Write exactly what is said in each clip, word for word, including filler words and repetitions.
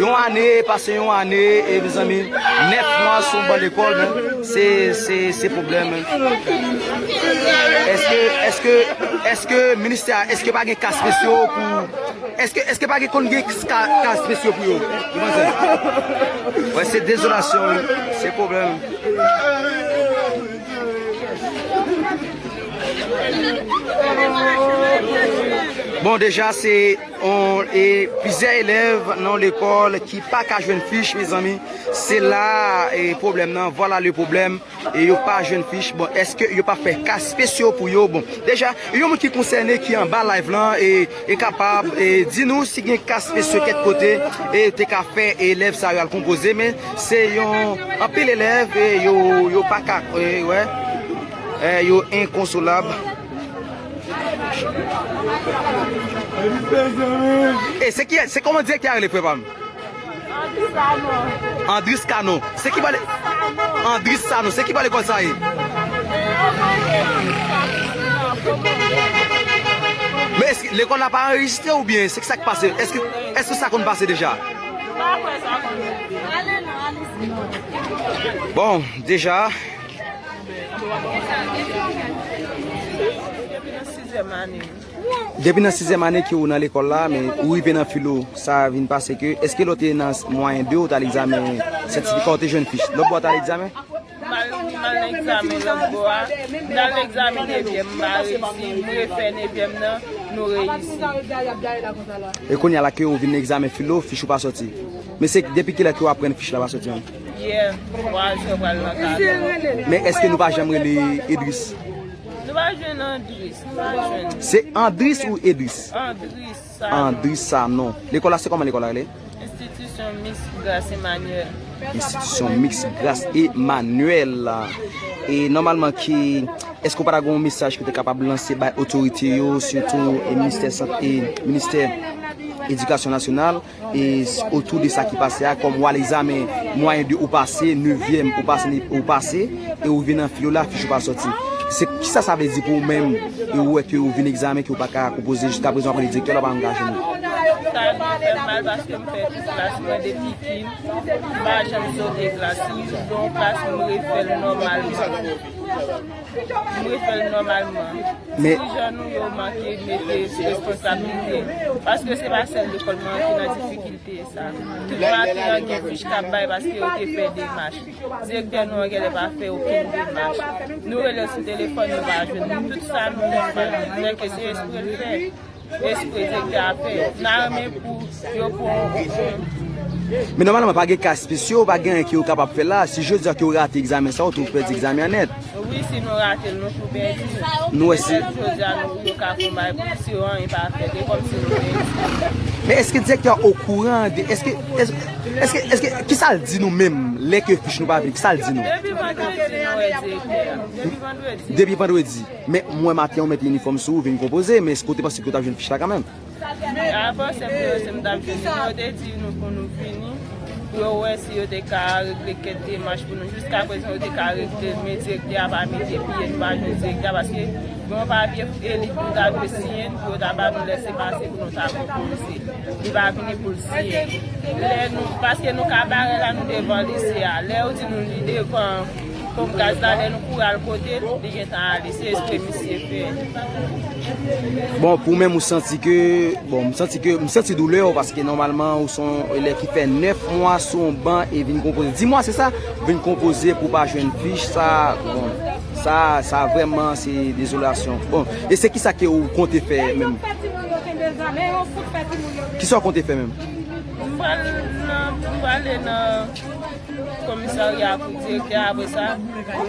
Yon ane, pase yon ane, e mezanmi, nèf mwa sou yon ban lekòl, men se, se, se pwoblèm, men. Èske, èske, èske ministè a, èske pa gen ka espesyal pou, èske, èske pa gen konn gen ka, ka espesyal pou yo? Ou panse? Wè, se dezolasyon, wi. Se pwoblèm. Bon, deja, se on, e, plizyè elèv nan lekòl ki pa ka jwenn fich, mezanmi. Se la, e, pwoblèm nan. Vwala le pwoblèm. E yo pa jwenn fich. Bon, èske yo pa fè ka espesyal pou yo? Bon, deja, yon moun ki konsène, ki anba live lan, e, e kapab, e, di nou si gen ka espesyal kèk kote, e te ka fè elèv sa yo al konpoze, men se yon anpil elèv, e yo, yo pa ka, e, wè, e, yo enkonsolab. E se ki, se kòman direktè a rele, frè pa m? Andris Sanon. Andris Sanon. Se ki ba le-, Andris Sanon. Se ki ba lekòl sa ye? Men èske lekòl la pa anrejistre oubyen se ki sa k pase? Èske, èske sa konn pase deja? Bon, deja. Depi nan sizyèm ane. Depi nan sizyèm ane ke ou nan lekòl la, men ou rive nan filo, sa vin pase ke, èske lè w te nan mwayen de, ou t al egzamen sètifika, ou te jwenn fich? Lòt bò w t al egzamen? M al, m al nan egzamen lòt bò a. M t al nan egzamen nevyèm, m pa reyisi. M refè nevyèm nan, nou reyisi. E kounye a la ke ou vin nan egzamen filo, fich ou pa sòti. Men se depi kilè ke w aprann fich la pa sòti menm? Yè, twa zè pral nan katòz. Men èske nou pa janm rele Edris? Nou pa jwenn Andris, nou pa jwenn. Se Andris ou Edris? Andris Sanon. Andris Sanon. Lekòl la, se kòman lekòl la rele? Enstitisyon Miks Gras Emmanuel. Enstitisyon Miks Gras Emmanuel. E nòmalman ki, èske w pa ta gen yon mesaj ke w te kapab lanse bay otorite yo, sitou, e ministè sant-, e ministè edikasyon nasyonal, e s-, otou de sa ki pase a, kòm w al egzamen mwayen de ou pase, nevyèm ou pase, ou pase, e ou vin nan filo la, fich ou pa sòti. Se kisa sa vle di pou ou menm, e ou wè ke ou vin egzamen, ke ou pa ka konpoze, jiskaprezan w ap rele direktè la, w pa angaje nou? Sa fè m mal paske m fè tout klas mwen depi kin, m pa janm sote klas. Si m rive yon klas, m refè l nòmalman. M refè l nòmalman. Men dirijan nou yo manke mete responsablite. Paske se pa sèl lekòl mwen ki nan difikilte sa. Tout maten an gen fich k ap bay paske yo te fè demach. Direktè nou an genlè pa fè okenn demach. Nou rele l sou telefòn, nou pa jwenn li. Tout sa nou fè, nou fè ke se espre l fè. Espre direktè a fè. N a renmen pou yo pran yon. Men nòmalman, pa gen ka espesyal, pa gen anyen ke yo kapab fè la. Si jodi a ke yo rate egzamen sa, ou tou pèdi egzamen an nèt. Wi, si nou rate l, nou tou pèdi. Nou wè si. Jodi a, nou, nou ka fè yon bagay pou si yo anyen pa fèt, e kòmsi nou pèdi. Men èske direktè a okouran de, èske, èske, èske, èske, kisa l di nou menm, lè ke fich nou pa vini, kisa l di nou? Depi vandredi, nou wè direktè a. Depi vandredi. Depi vandredi. Men mwen maten, ou mete inifòm sou ou, vin konpoze, men èske w te panse ke w t ap jwenn fich la kanmenm? Avan, se m te, se m t ap jwenn li, men yo te di nou pou nou vini. Pou yo wè si yo te ka regle kèk demach pou nou. Jiska prezan, yo te ka regle l, men direktè a pa mete pye, nou pa jwenn direktè a, paske gen yon papye eli pou nou ta dwe siyen, pou yo ta ba nou lèsepase pou nou ta konpoze. Li pa vini pou l siyen. Lè nou, paske nou kabarè la, nou devan lise a. Lè yo di nou li devan ponp gaz la, lè nou kouri al kote l, li gentan ale. Se espre misye fè. Bon, pou menm ou santi ke, bon, m santi ke, m santi doulè w paske nòmalman ou se yon elèv ki fè nèf mwa sou yon ban e vin konpoze. Dis mwa, se sa? Vin konpoze pou pa jwenn fich, sa, bon, sa, sa vrèman se dezolasyon. Bon, e se kisa ke ou konte fè menm? Kisa w konte fè menm? M pral nan, m prale nan komisarya pou direktè a, apre sa, m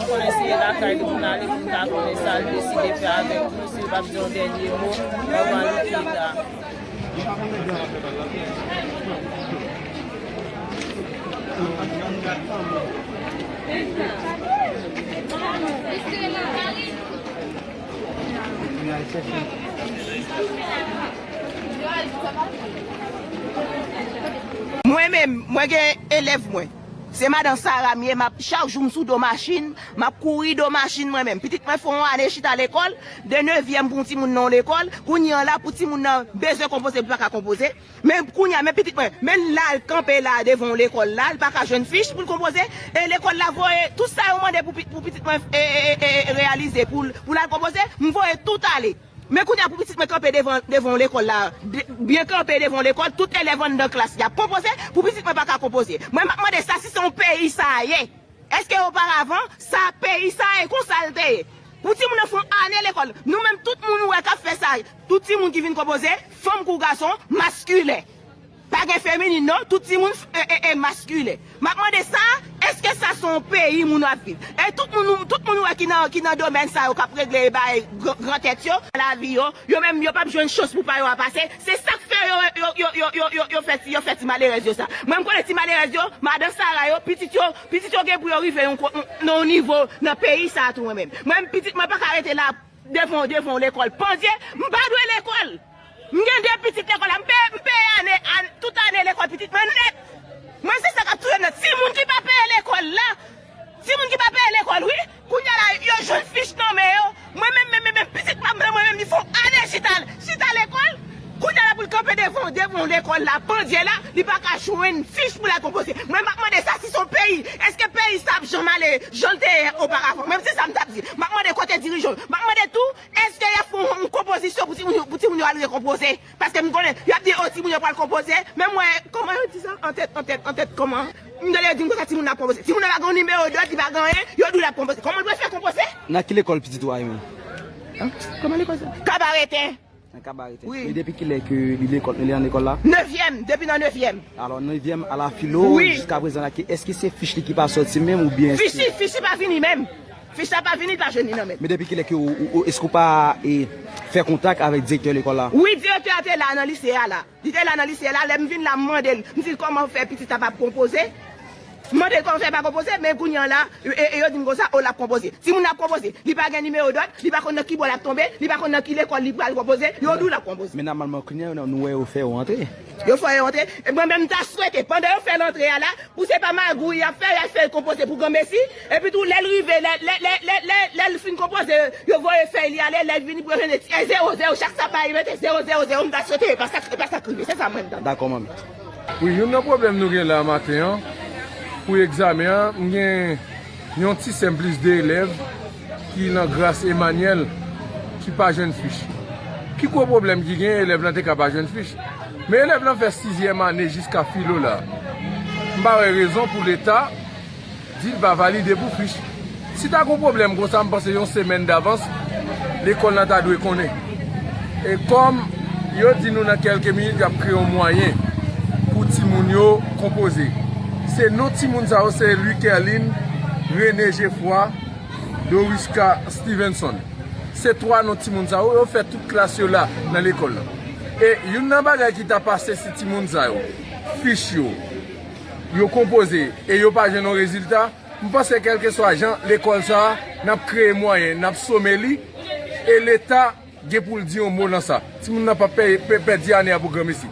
konnen si e lakay li pou n ale pou n ka konnen sa l deside fè avèk nou, si l p ap di yon dènye mo anvan li kite a. Mwen menm, mwen gen elèv mwen. Se madan Sara m ye, m ap chak jou m sou do machin, m ap kouri do machin mwen menm. Pitit mwen fè yon ane chita lekòl, de nevyèm pou yon timoun nan yon lekòl, kounye an la pou timoun nan bezwen konpoze, li pa ka konpoze. Men kounye a, men pitit mwen, men l al kanpe la devan yon lekòl la, li pa ka jwenn fich pou l konpoze, e lekòl la voye tout sa yo mande pou, pou pitit mwen e, e, e, e, reyalize, pou, pou l al konpoze, m voye tout ale. Men kounye a pou pitit mwen kanpe devan, devan yon lekòl la, de, byen kanpe devan yon lekòl, tout elèv anndan klas y ap konpoze, pou pitit mwen pa ka konpoze. Mwen m ap mande sa si se yon peyi sa ye. Èske oparavan, sa peyi sa ye, konsa l te ye? Pou timoun nan fè yon ane lekòl, nou menm tout moun ou wè k ap fè sa, tout timoun ki vin konpoze, fanm kou gason, maskilen. Pa gen feminin non, tout timoun e, e, e maskilen. M ap mande sa, èske sa se yon peyi moun ap viv? E tout moun, tout moun ou wè ki nan, ki nan domèn sa yo k ap regle bay gran, gran tèt yo, lavi yo, yo menm yo p ap jwenn chans pou pa yo a pase. Se sa k fè yo, yo, yo, yo, yo, yo, yo fè, yo fè ti malerèz yo sa. Mwen m konnen ti malerèz yo, madan Sara yo, pitit yo, pitit yo gen pou yo rive yon, nan yon nivo nan peyi sa a tou mwen menm. Mwen menm pitit mwen pa ka rete la devan, devan yon lekòl pandye, m pa dwe lekòl. M gen de pitit lekòl la, m peye, m peye ane, ane, tout ane lekòl pitit mwen nèt. Mwen se sa k ap touye m nan. Timoun ki pa peye lekòl la, timoun ki pa peye lekòl wi, kounye a la yo jwenn fich nan men yo. Mwen menm, menm, menm, menm pitit pa m nan mwen menm li fè yon ane chita, chita lekòl. Kounye a la pou l kanpe devan, devan lekòl la, pandye la, li pa ka jwenn fich pou l al konpoze. Mwen m ap mande sa si se yon peyi, èske peyi sa ap janm ale jan l te ye oparavan? Mwen se sa m t ap di. M ap mande kote dirijan yo. M ap mande tou, èske y ap fè yon, yon konpozisyon pou timoun yo, pou timoun yo al rekonpoze? Paske m konnen, y ap di, o, timoun yo pral konpoze. Men m wè, kòman yo di sa? Antèt, antèt, antèt, kòman? M tande yo di m konsa timoun nan ap konpoze. Timoun nan pa gen yon nimewo dòd, li pa gen anyen, yo di w l ap konpoze. Kòman l pral fè konpoze? Nan ki lekòl pitit ou a ye menm? Kòman lekòl sa? Kabareten. Nan Kabareten. Wi. E depi kilè ke li lekòl, li an lekòl la? Nevyèm, depi nan nevyèm. Alò, nevyèm a la filo, wi, jiska prezan la, ke, èske se fich li ki pa sòti menm oubyen se... Fich li, fich li pa vini menm. Fich la pa vini, li pa jwenn li nan men. Men depi kilè ke ou, ou, ou, èske ou pa e, fè kontak avèk direktè lekòl la? Wi, direktè a te la nan lise a la. Li te la nan lise a la, lè m vin la, m mande l, m di l kòman fè pitit la p ap konpoze. M mande l kòman fè l pa konpoze, men kounye a la, e, e, e yo di m konsa, o, l ap konpoze. Timoun nan ap konpoze. Li pa gen nimewo dòd, li pa konn nan ki bò l ap tonbe, li pa konn nan ki lekòl li pral konpoze, yo di w l ap konpoze. Men nòmalman, kounye a, nou wè yo fè yo antre. Yo fè yo antre. E mwen menm, m ta swete, pandan yo fè l antre a la, pou se pa magouy y ap fè, y ap fè l konpoze pou granmesi. Epi tou, lè l rive, lè, lè, lè, lè, lè, lè l fin konpoze, yo voye fèy li ale, lè l vini pou yo jwenn e zewo, zewo, chak sa bay, yo mete zewo, zewo, zewo, m ta swete, e pa sa, e pa sa k rive, se sa mwen, m ta. Dakò, manmi. Wi, youn nan pwoblèm nou gen la maten an, pou egzamen an, m gen yon ti sè m plis de elèv ki nan Gras Emanyèl ki pa jwenn fich. Pi gwo pwoblèm ki gen, elèv lan te ka pa jwenn fich. Men elèv lan fè sizyèm ane jiska filo la. M pa wè rezon pou Leta di l pa valide pou fich. Si ta gon pwoblèm konsa, m panse yon semèn davans, lekòl lan ta dwe konnen. E kòm yo di nou nan kèlke minit y ap kreye yon mwayen pou timoun yo konpoze. Se non timoun sa yo se Louis Kerlin, René Geffroy, Doriska Stevenson. Se twa non timoun sa yo, yo fè tout klas yo la nan lekòl lan. E youn nan bagay ki ta pase si timoun sa yo, fich yo, yo konpoze e yo pa jwenn yon rezilta, m panse kèlkeswa jan lekòl sa a, n ap kreye mwayen, n ap some li, e Leta gen pou l di yon mo nan sa. Timoun nan p ap pè, pè, pèdi ane a pou granmesi.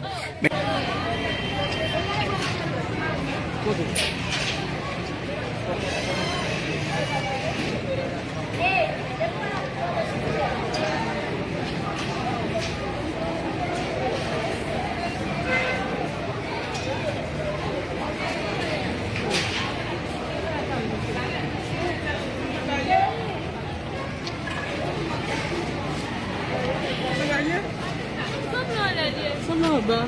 Sanble anba.